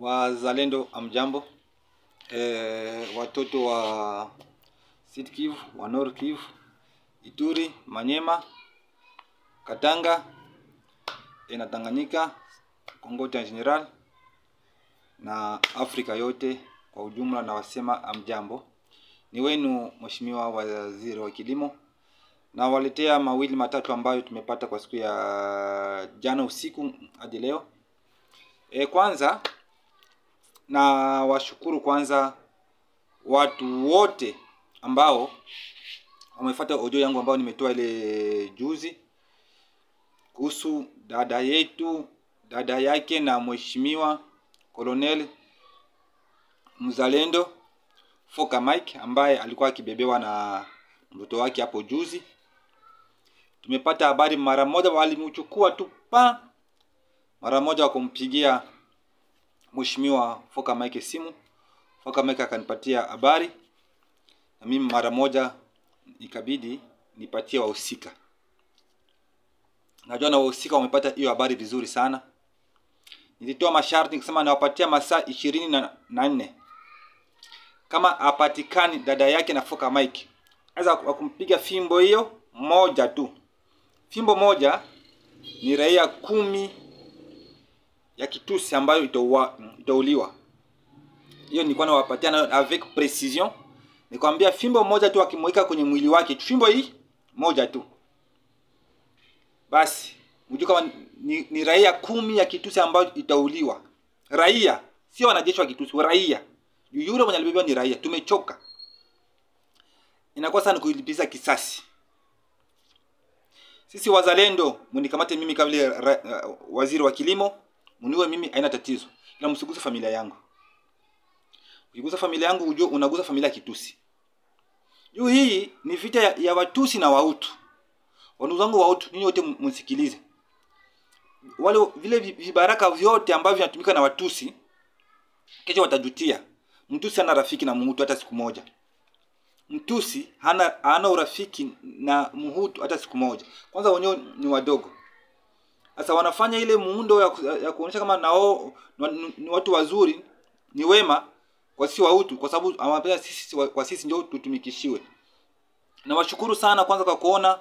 Wazalendo amjambo, watoto wa Sud Kivu, wa Nord Kivu, Ituri, Manyema, Katanga na Tanganyika, Kongo en general na Afrika yote kwa ujumla, na wasema amjambo. Ni wenu Mheshimiwa Waziri wa Kilimo, na waletea mawili matatu ambayo tumepata kwa siku ya jana usiku hadi leo. Kwanza na washukuru kwanza watu wote ambao wamefuata audio yangu ambayo nimetoa ile juzi kuhusu dada yetu, dada yake na Mheshimiwa Colonel Mzalendo Foka Mike ambaye alikuwa akibebewa na mtoto wake hapo juzi. Tumepata habari mara moja walimchukua tu pa mara moja wakumpigia Mheshimiwa Foka Mike simu. Foka Mike akanipatia habari na mimi mara moja ikabidi nipatie wahusika. Najua na wahusika wamepata hiyo habari vizuri sana. Nilitoa masharti nikisema nawapatia masaa 24. Kama apatikani dada yake na Foka Mike, aweza kumpiga fimbo hiyo moja tu. Fimbo moja ni raia 10 ya Kitusi ambayo itauliwa. Hiyo nilikuwa nawapatia nayo avec precision. Nikwambia fimbo moja tu akimweka kwenye mwili wake, fimbo hii moja tu, basi mjue kama ni raia 10 ya Kitusi ambayo itauliwa. Raia, sio wanajeshi wa Kitusi, raia. Yule mwenye alibebwa ni raia. Tumechoka. Inakuwa sana kuilipiza kisasi. Sisi wazalendo, mnikamate mimi kama vile waziri wa kilimo, mniue mimi haina tatizo. Ila msiguse familia yangu. Ukigusa familia yangu ujue unagusa familia ya Kitusi. Juu hii ni vita ya Watusi na Wahutu. Wandugu zangu Wahutu, ninyi wote msikilize. Wale vile vibaraka vyote ambavyo vinatumika na Watusi, kesho watajutia. Mtusi hana rafiki na Mhutu hata siku moja. Mtusi hana urafiki na Mhutu hata siku moja. Kwanza wenyewe ni wadogo. Sasa wanafanya ile muundo ya kuonyesha kama nao ni watu wazuri, ni wema kwa sisi Wahutu, kwa sababu wanapenda sisi, kwa sisi ndio tutumikishiwe. Na washukuru sana kwanza kwa kuona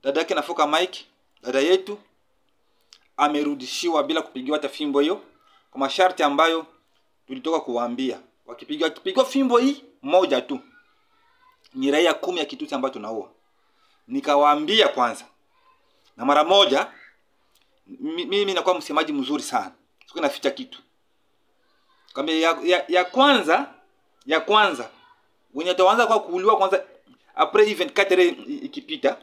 dada yake na Foka Mike, dada yetu amerudishiwa bila kupigiwa hata fimbo hiyo, kwa masharti ambayo tulitoka kuwaambia. Wakipigiwa fimbo hii moja tu ni raia 10 ya Kitusi ambayo tunaua. Nikawaambia kwanza. Na mara moja mimi nakuwa msemaji mzuri sana. Sikuwa naficha kitu. Kambia ya kwanza wenye wataanza kwa kuuliwa kwanza après 24 ikipita,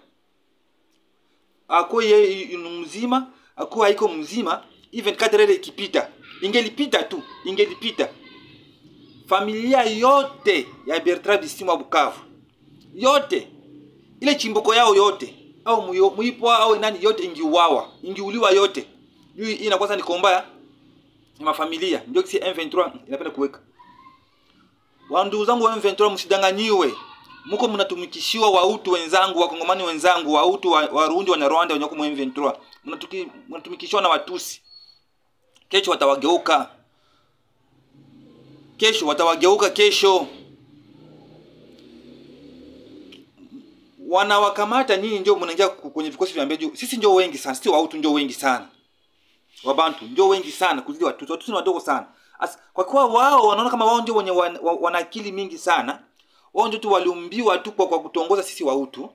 ako yeye mzima, ako haiko mzima, 24 ikipita, ingelipita tu, ingelipita. Familia yote ya Bertrand Bisimwa Bukavu, yote ile chimbuko yao yote, au muipwa au nani, yote ingiuawa, ingiuliwa yote. Hii inakuwa ni kombaya ni mafamilia, ndio kisi M23 inapenda kuweka. Wandugu zangu wa M23, msidanganyiwe. Mko mnatumikishiwa Wahutu wenzangu, Wakongomani wenzangu, Wahutu, Warundi, Wanyarwanda wenye kwa M23. Mnatumikishiwa na Watusi. Kesho watawageuka. Kesho watawageuka kesho. Wanawakamata nyinyi, ndio mnaingia kwenye vikosi vya mbele. Sisi ndio wengi sana, sisi Wahutu ndio wengi sana. Wabantu ndio wengi sana kuzidi Watusi. Watusi ni wadogo sana. Kwa kuwa wao wanaona kama wao ndio wenye wana akili mingi sana. Wao ndio tu waliumbiwa tu kwa kutongoza sisi Wahutu.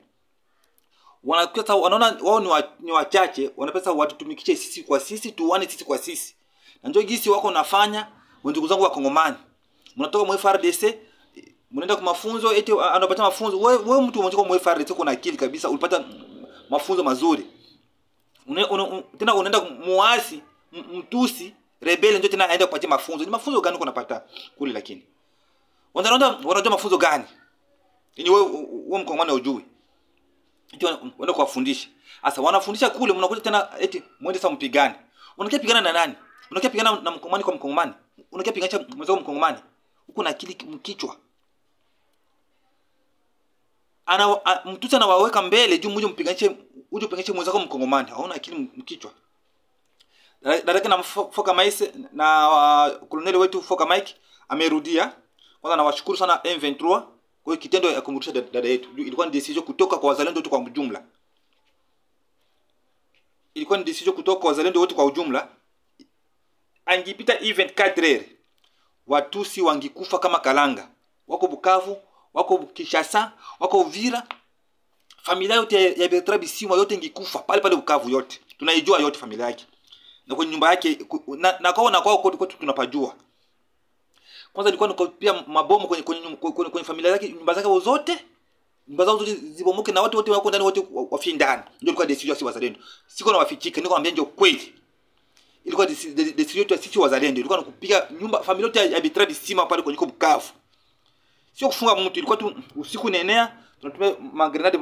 Wanakuwa wanaona wao ni wachache, wanapesa watutumikishe sisi kwa sisi, tuone sisi kwa sisi. Na ndio gisi wako nafanya, ndugu zangu wa Kongomani. Mnatoka mu FARDC, mnaenda kwa mafunzo, eti anapata mafunzo. Wewe mtu mmoja kwa FARDC kuna akili kabisa, ulipata mafunzo mazuri. Tena unaenda muasi, mtusi, rebel ndio tena aenda kupatia mafunzo. Ni mafunzo gani uko unapata kule lakini? Wanajua mafunzo gani? Yaani wewe Mkongomani hujui. Eti wanaenda kuwafundisha. Sasa wanafundisha kule, mnakuja tena eti muende sasa mpigane. Unakia pigana na nani? Unakia pigana na Mkongomani kwa Mkongomani? Unakia pigana mwenzako Mkongomani? Uko na akili mkichwa. Mtusi anawaweka mbele juu muje mpiganishe, uje upiganishe mwenzako Mkongomani. Hauna akili mkichwa. Dada na Foka Mike na koloneli wetu Foka Mike amerudia. Kwanza nawashukuru sana M23 kwa kitendo ya kumrudisha dada yetu. Ilikuwa ni decision kutoka kwa wazalendo wote kwa ujumla. Ilikuwa ni decision kutoka kwa wazalendo wote kwa ujumla. Angipita event 4 Watusi wangikufa kama kalanga. Wako Bukavu, wako Kinshasa, wako Uvira. Familia yote ya Bertrand Bisimwa yote ingikufa pale pale Bukavu yote. Tunaijua yote familia yake. Na kwenye nyumba yake na kwao kote tunapajua. Kwanza ilikuwa ni pia mabomu kwenye familia yake, nyumba zake zote, nyumba zao zote zibomoke na watu wote wako ndani wote wafie ndani. Ndio ilikuwa decision si wazalendo. Siko na wafichika, niko naambia ndio kweli. Ilikuwa decision yetu sisi wazalendo, ilikuwa ni kupiga nyumba familia yote ya Bertrand Bisimwa pale kwenye Bukavu. Sio kufunga mtu, ilikuwa tu usiku nenea tunatumia magrenade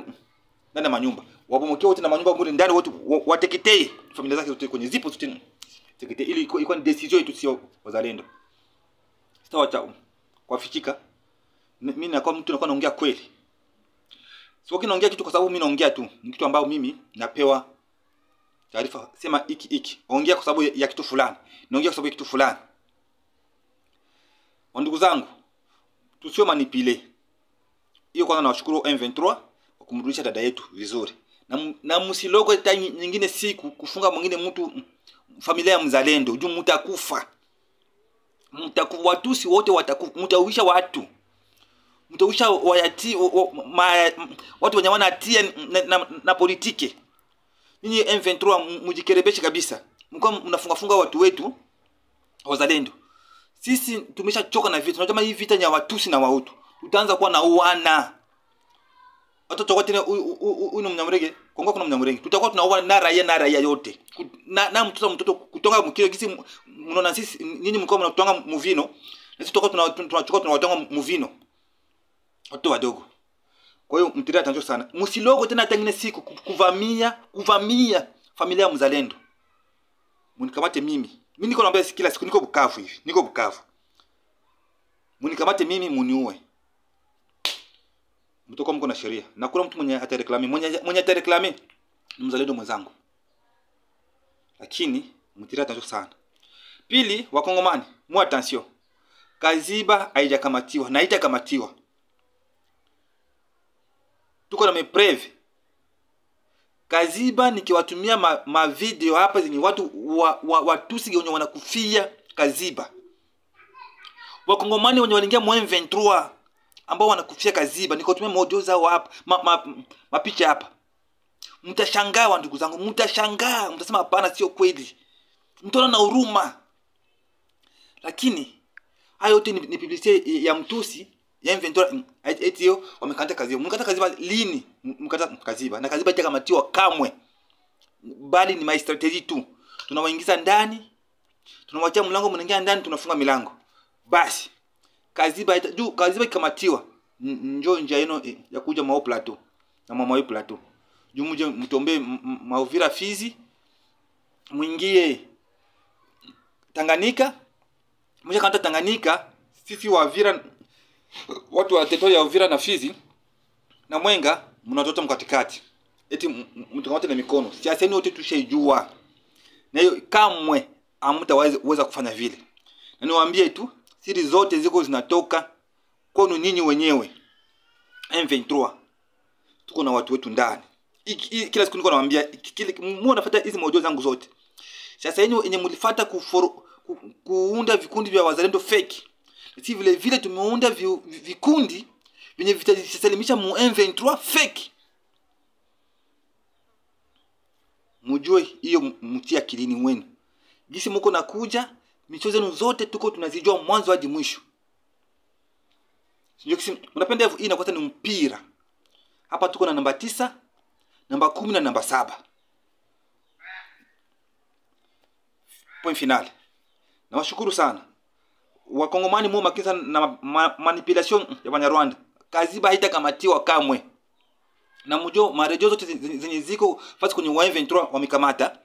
ndani ya manyumba. Wabomoke wote na manyumba mule ndani wote wateketee familia zake zote kwenye zipo zote teketee. Ili ilikuwa ni decision yetu sio wazalendo. Sitawacha kufichika. Mimi nakuwa mtu nakuwa naongea kweli. Sio kinaongea kitu kwa sababu mimi naongea tu. Ni kitu ambao mimi napewa taarifa, sema iki iki. Ongea kwa sababu ya kitu fulani. Naongea kwa sababu ya kitu fulani. Ndugu zangu, tusiwe manipule. Hiyo kwanza nawashukuru M23 kwa kumrudisha dada yetu vizuri. Na msilogo hata nyingine siku kufunga mwingine mtu familia ya mzalendo, juu mtakufa. Mtakufa, Watusi wote watakufa, mtawisha watu. Mtawisha wayati watu wenye wanatia na politiki. Ninyi M23 mjikerebeshe kabisa. Mko mnafunga funga watu wetu wazalendo. Sisi tumeshachoka na vita. Tunasema hii vita ni ya Watusi na Wahutu. Tutaanza kuwa na uana. Watoto wote huyu Mnyamurenge, Kongo kuna Mnyamurenge. Tutakuwa tunauana na raia yote. Na mtoto kutonga mkio kisi mnaona sisi nyinyi mko mnatonga muvino. Na sisi tutakuwa tunachukua tunawatonga muvino. Watoto wadogo. Kwa hiyo mtiria attention sana. Msilogo tena tengine siku kuvamia familia ya mzalendo. Mnikamate mimi. Mimi niko naambia kila siku niko Bukavu hivi. Niko Bukavu. Mnikamate mimi muniue. Mtoka mko na sheria. Na kuna mtu mwenye atareklame, mwenye atareklame ni mzalendo mwenzangu. Lakini mtiria attention sana. Pili, Wakongomani, mu attention. Kaziba haijakamatiwa na haitakamatiwa. Tuko na mepreve. Kaziba nikiwatumia ma video hapa zenye watu Watusi wenye wanakufia Kaziba. Wakongomani wenye wanaingia M23 ambao wanakufia Kaziba, nikotumia audio zao hapa, mapicha hapa. Mtashangaa ndugu zangu, mtashangaa, mtasema hapana sio kweli. Mtaona na huruma. Lakini hayo yote ni publicité ya mtusi ya M23 eti wamekata Kaziba. Mkata Kaziba lini? Mkata Kaziba. Na Kaziba itakamatiwa kamwe. Bali ni my strategy tu. Tunawaingiza ndani, tunawachia mlango, mnaingia ndani, tunafunga milango. Basi Kaziba juu Kaziba ikamatiwa, njoo njia yenu ya kuja Mao Plateau na Mama Plateau. Juu mje mtombe Mauvira Fizi, mwingie Tanganyika. Mje kanta Tanganyika, sisi wa Uvira, watu wa territory ya Uvira na Fizi na Mwenga mnatoto mkatikati. Eti mtukamate na mikono. Siasa yenu yote tushaijua. Na hiyo kamwe hamtaweza kufanya vile. Na niwaambie tu siri zote ziko zinatoka kwenu nyinyi wenyewe. M23 tuko na watu wetu ndani. Kila siku niko nawaambia, muone nafuata hizi audio zangu zote. Sasa yenu yenye mlifuata kuunda vikundi vya wazalendo fake. Si vile vile tumeunda vikundi vyenye vitasalimisha mu M23 fake. Mujue hiyo mtia akilini mwenu. Jinsi mko nakuja, michezo yenu zote tuko tunazijua mwanzo hadi mwisho. Sijui kisi mnapenda hii inakuwa ni mpira. Hapa tuko na namba 9, namba 10 na namba 7. Point final. Nawashukuru sana. Wakongomani mu makini sana na manipulation ya Banyarwanda. Kaziba haitakamatiwa kamwe. Na mujue maredio zote zenye ziko fasi kwenye M23 wamekamata.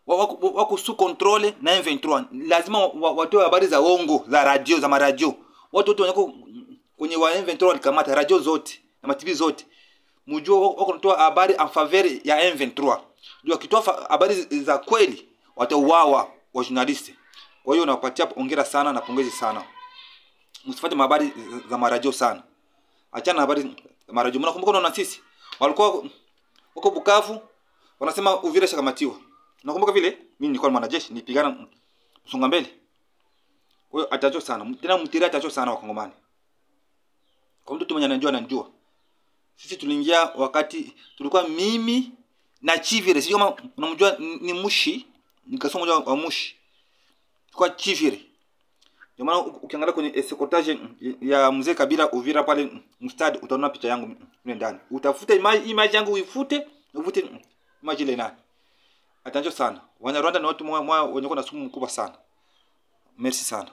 Wako sous contrôle na M23. Lazima watoe habari za uongo za radio za maradio. Watu wote wako kwenye wa M23 walikamata radio zote na mativi zote. Mujue wako wanatoa habari en faveur ya M23. Ndio wakitoa habari za kweli Watauawa wa journalist. Kwa hiyo nawapatia hongera sana na pongezi sana. Msifuate habari za maradio sana. Achana habari za maradio. Mnakumbuka na sisi walikuwa wako Bukavu wanasema Uvira shakamatiwa. Nakumbuka vile mimi nilikuwa mwanajeshi nilipigana msonga mbele. Kwa hiyo atacho sana. Tena mtiria atacho sana Wakongomani. Kwa mtu mwenye anajua anajua. Sisi tuliingia wakati tulikuwa mimi na Chivire. Sio kama unamjua ni Mushi, nikasoma mmoja wa Mushi. Kwa Chivire. Ndio maana ukiangalia kwenye escortage ya mzee Kabila Uvira pale mstadi utaona picha yangu mle ndani. Utafute image yangu uifute, uvute image ile ndani. Atanjo sana. Wanyarwanda ni watu wenye na sumu mkubwa sana. Merci sana.